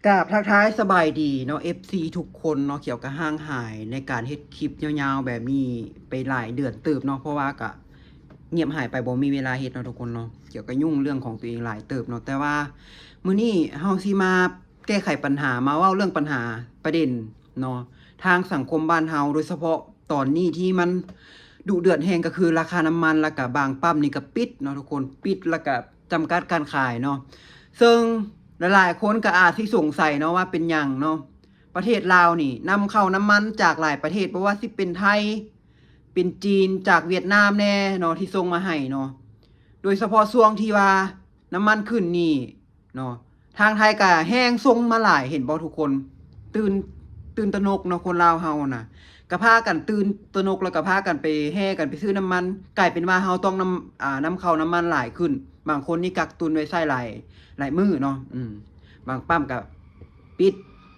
ກາບທັກທາຍສະບາຍດີເນາະ ເອັຟຊີ ທຸກຄົນເນາະ. ຂຽວກະຫ່າງຫາຍໃນການເຮັດຄລິບຍາວໆແບບນີ້ໄປຫຼາຍເດືອນເຕີບເນາະ ເພາະວ່າກະງຽບຫາຍໄປ ບໍ່ມີເວລາເຮັດເນາະທຸກຄົນເນາະ. ຂຽວກະຫຍຸ້ງເລື່ອງຂອງຕົວເອງຫຼາຍເຕີບເນາະ ແຕ່ວ່າມື້ນີ້ເຮົາຊິມາແກ້ໄຂປັນຫາ ມາເວົ້າເລື່ອງປັນຫາປະເດັນເນາະ ທາງສັງຄົມບ້ານເຮົາ ໂດຍສະເພາະຕອນນີ້ທີ່ມັນດຸເດືອດແຮງ ກະຄືລາຄານ້ຳມັນ ລະກະບາງປ້ຳນີ້ກະປິດເນາະທຸກຄົນ ປິດ ລະກະ ຈຳກັດການຂາຍເນາະ. ເຊິ່ງຫຼາຍໆຄົນກໍອາດຊິສົງໄສເນາະວ່າເປັນຫຍັງເນາະ ປະເທດລາວນີ້ນຳເຂົ້ານ້ຳມັນຈາກຫຼາຍປະເທດ ບໍ່ວ່າຊິເປັນໄທ ເປັນຈີນ ຈາກຫວຽດນາມແດ່ເນາະ ທີ່ສົ່ງມາໃຫ້ເນາະ. ໂດຍສະເພາະຊ່ວງທີ່ວ່ານ້ຳມັນຂຶ້ນນີ້ ເນາະ ທາງໄທກະແຮ່ງສົ່ງມາຫຼາຍ ເຫັນບໍ່ທຸກຄົນ? ຕື່ນ ຕື່ນຕະໜົກເນາະ ຄົນລາວເຮົານະ ກະພາກັນຕື່ນຕະໜົກ ລະກະພາກັນໄປແຫ່ກັນໄປຊື້ນ້ຳມັນ ກາຍເປັນວ່າເຮົາຕ້ອງນຳ ອາ ນຳເຂົ້ານ້ຳມັນຫຼາຍຂຶ້ນ. ບາງຄົນນີ້ກັກຕຸນໄວ້ໃຊ້ຫຼາຍ ຫຼາຍມື້ເນາະ ອືມ ບາງປ້ຳກະປິດ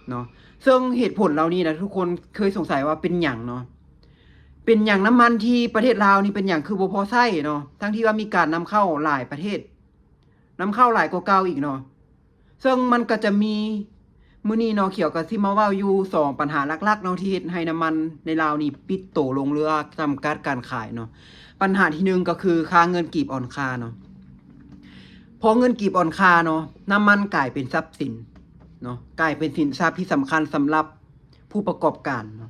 ເນາະ. ເຊິ່ງເຫດຜົນເຫຼົ່ານີ້ນະ ທຸກຄົນເຄີຍສົງໄສວ່າເປັນຫຍັງເນາະ? ເປັນຫຍັງນ້ຳມັນທີ່ປະເທດລາວນີ້ ເປັນຫຍັງຄືບໍ່ພໍໃຊ້ເນາະ ທັງທີ່ວ່າມີການນຳເຂົ້າຫຼາຍປະເທດ ນຳເຂົ້າຫຼາຍກວ່າເກົ່າອີກເນາະ. ເຊິ່ງມັນກະຈະມີ ມື້ນີ້ເນາະ ຂຽວກະຊິມາເວົ້າຢູ່ສອງປັນຫາຫຼັກໆເນາະ ທີ່ເຮັດໃຫ້ນ້ຳມັນໃນລາວນີ້ປິດໂຕລົງ ຫຼືວ່າຈຳກັດການຂາຍເນາະ. ປັນຫາທີໜຶ່ງກະຄືຄ່າເງິນກີບອ່ອນຄ່າເນາະ. ພໍເງິນກີບອ່ອນຄ່າເນາະ ນ້ຳມັນກາຍເປັນຊັບສິນເນາະ ກາຍເປັນສິນຊັບທີ່ສຳຄັນສຳລັບຜູ້ປະກອບການເນາະ.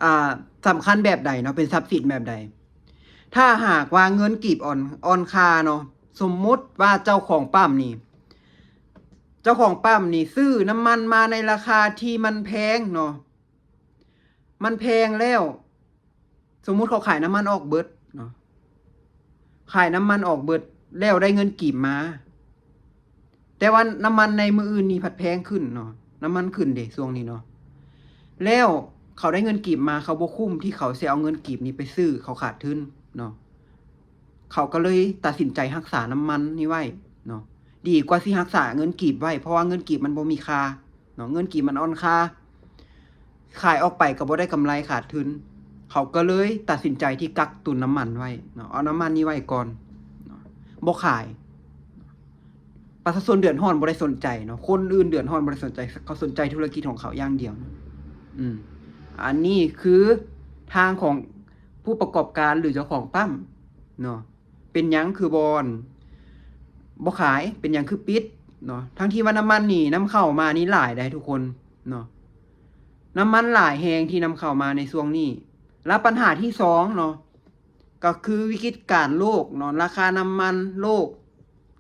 ອາ ສຳຄັນແບບໃດເນາະ ເປັນຊັບສິນແບບໃດ? ຖ້າຫາກວ່າເງິນກີບອ່ອນ ອ່ອນຄ່າເນາະ ສົມມຸດວ່າເຈົ້າຂອງປ້ຳນີ້ ເຈົ້າຂອງປ້ຳນີ້ຊື້ນ້ຳມັນມາໃນລາຄາທີ່ມັນແພງເນາະ ມັນແພງແລ້ວ ສົມມຸດເຂົາຂາຍນ້ຳມັນອອກເບິດເນາະ ຂາຍນ້ຳມັນອອກເບິດ ແລ້ວໄດ້ເງິນກີບມາ ແຕ່ວ່ານ້ຳມັນໃນມື້ອື່ນນີ້ພັດແພງຂຶ້ນເນາະ ນ້ຳມັນຂຶ້ນເດ ຊ່ວງນີ້ເນາະ ແລ້ວເຂົາໄດ້ເງິນກີບມາ ເຂົາບໍ່ຄຸ້ມທີ່ເຂົາຊິເອົາເງິນກີບນີ້ໄປຊື້ ເຂົາຂາດທຶນເນາະ. ເຂົາກະເລີຍຕັດສິນໃຈຮັກສານ້ຳມັນນີ້ໄວ້ເນາະ ດີກວ່າຊິຮັກສາເງິນກີບໄວ້ ເພາະວ່າເງິນກີບມັນບໍ່ມີຄ່າເນາະ ເງິນກີບມັນອ່ອນຄ່າ ຂາຍອອກໄປກະບໍ່ໄດ້ກຳໄລ ຂາດທຶນ ເຂົາກະເລີຍຕັດສິນໃຈທີ່ກັກຕຸນນ້ຳມັນໄວ້ເນາະ ເອົານ້ຳມັນນີ້ໄວ້ກ່ອນເນາະ ບໍ່ຂາຍ. ປະຊາຊົນເດືອດຮ້ອນບໍ່ໄດ້ສົນໃຈເນາະ ຄົນອື່ນເດືອດຮ້ອນບໍ່ໄດ້ສົນໃຈ ເຂົາສົນໃຈທຸລະກິດຂອງເຂົາຢ່າງດຽວເນາະ. ອືມ ອັນນີ້ຄືທາງຂອງຜູ້ປະກອບການ ຫຼື ເຈົ້າຂອງປ້ຳເນາະ ເປັນຫຍັງຄືບໍ່ ບໍ່ຂາຍ ເປັນຫຍັງຄືປິດເນາະ ທັງທີ່ວ່ານ້ຳມັນນີ້ນຳເຂົ້າມານີ້ຫຼາຍໃດ໋ທຸກຄົນເນາະ ນ້ຳມັນຫຼາຍແຮງທີ່ນຳເຂົ້າມາໃນຊ່ວງນີ້. ລະປັນຫາທີສອງເນາະ ກະຄືວິກິດການໂລກເນາະ ລາຄານ້ຳມັນໂລກ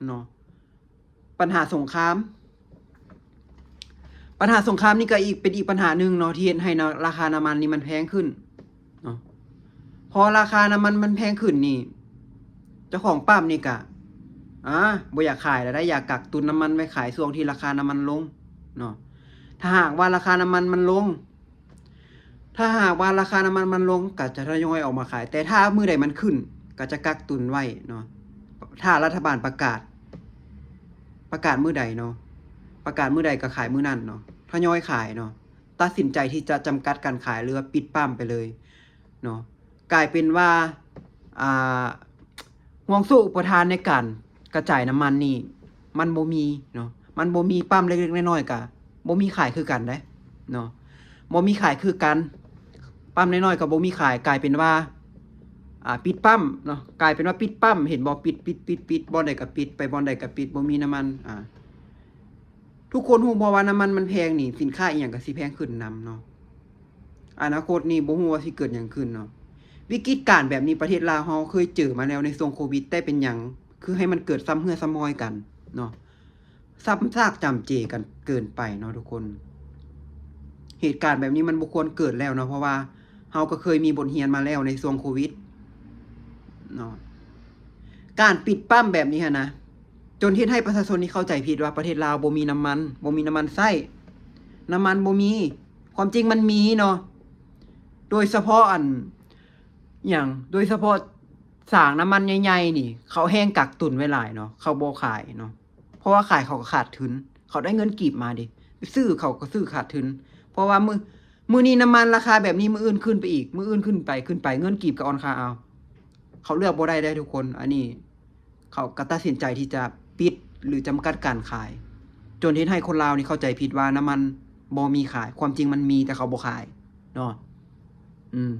ເນາະ ປັນຫາສົງຄາມ ປັນຫາສົງຄາມນີ້ກະອີກ ເປັນອີກປັນຫາໜຶ່ງເນາະ ທີ່ເຮັດໃຫ້ນະ ລາຄານ້ຳມັນນີ້ມັນແພງຂຶ້ນເນາະ. ພໍລາຄານ້ຳມັນມັນແພງຂຶ້ນນີ້ ເຈົ້າຂອງປ້ຳນີ້ກະ ອາ ບໍ່ຢາກຂາຍແລ້ວໄດ໋ ຢາກກັກຕຸນນ້ຳມັນໄວ້ຂາຍຊ່ວງທີ່ລາຄານ້ຳມັນລົງເນາະ. ຖ້າຫາກວ່າລາຄານ້ຳມັນມັນລົງ ຖ້າຫາກວ່າລາຄານ້ຳມັນມັນລົງ ກະຈະທະຍອຍອອກມາຂາຍ ແຕ່ຖ້າມື້ໃດມັນຂຶ້ນ ກະຈະກັກຕຸນໄວ້ເນາະ. ຖ້າລັດຖະບານປະກາດ ປະກາດມື້ໃດເນາະ ປະກາດມື້ໃດກະຂາຍມື້ນັ້ນເນາະ ທະຍອຍຂາຍເນາະ. ຕັດສິນໃຈທີ່ຈະຈຳກັດການຂາຍ ຫຼືວ່າປິດປ້ຳໄປເລີຍເນາະ. ກາຍເປັນວ່າ ອ່າ ຫ່ວງໂສ້ອຸປະທານໃນການກະຈາຍນ້ຳມັນນີ້ ມັນບໍ່ມີເນາະ ມັນບໍ່ມີ ປ້ຳເລັກໆນ້ອຍໆກະບໍ່ມີຂາຍຄືກັນເດ້ເນາະ ບໍ່ມີຂາຍຄືກັນ. ປ້ຳນ້ອຍໆກະບໍ່ມີຂາຍ ກາຍເປັນວ່າ ອ່າ ປິດປ້ຳເນາະ ກາຍເປັນວ່າປິດປ້ຳ ເຫັນບໍ່ ປິດ ປິດ ປິດ ປິດ ບ່ອນໃດກະປິດ ໄປບ່ອນໃດກະປິດ ບໍ່ມີນ້ຳມັນ. ອ່າ ທຸກຄົນຮູ້ບໍ່ວ່ານ້ຳມັນມັນແພງນີ້ ສິນຄ້າອີ່ຫຍັງກະຊິແພງຂຶ້ນນຳເນາະ. ອະນາຄົດນີ້ບໍ່ຮູ້ວ່າຊິເກີດຫຍັງຂຶ້ນເນາະ. ວິກິດການແບບນີ້ປະເທດລາວເຮົາເຄີຍເຈີມາແລ້ວໃນຊ່ວງໂຄວິດ ແຕ່ເປັນຫຍັງຄືໃຫ້ມັນເກີດຊ້ຳເຮື້ອຊ້ຳຮອຍກັນເນາະ ຊ້ຳຊາກຈຳເຈກັນເກີນໄປເນາະທຸກຄົນ. ເຫດການແບບນີ້ມັນບໍ່ຄວນເກີດແລ້ວເນາະ ເພາະວ່າເຮົາກະເຄີຍມີບົດຮຽນມາແລ້ວໃນຊ່ວງໂຄວິດເນາະ. ການປິດປ້ຳແບບນີ້ຫັ້ນນະ ຈົນເຮັດໃຫ້ປະຊາຊົນນີ້ເຂົ້າໃຈຜິດວ່າປະເທດລາວບໍ່ມີນ້ຳມັນ ບໍ່ມີນ້ຳມັນໃຊ້ ນ້ຳມັນບໍ່ມີ. ຄວາມຈິງມັນມີເນາະ ໂດຍສະເພາະອັນ ຫຍັງ ໂດຍສະເພາະສາງນ້ຳມັນໃຫຍ່ໆນີ້ ເຂົາແຮ່ງກັກຕຸນໄວ້ຫຼາຍເນາະ ເຂົາບໍ່ຂາຍເນາະ ເພາະວ່າຂາຍເຂົາກະຂາດທຶນ ເຂົາໄດ້ເງິນກີບມາເດ ຊື້ເຂົາກະຊື້ຂາດທຶນ. ເພາະວ່າມື້ ມື້ນີ້ນ້ຳມັນລາຄາແບບນີ້ ມື້ອື່ນຂຶ້ນໄປອີກ ມື້ອື່ນຂຶ້ນໄປ ຂຶ້ນໄປ ເງິນກີບກະອ່ອນຄ່າເອົາ. ເຂົາເລືອກບໍ່ໄດ້ເດ້ທຸກຄົນ ອັນນີ້ເຂົາກະຕັດສິນໃຈທີ່ຈະປິດ ຫຼື ຈຳກັດການຂາຍ ຈົນເຮັດໃຫ້ຄົນລາວນີ້ເຂົ້າໃຈຜິດວ່ານ້ຳມັນບໍ່ມີຂາຍ, ຄວາມຈິງມັນມີແຕ່ເຂົາບໍ່ຂາຍເນາະ. ອືມ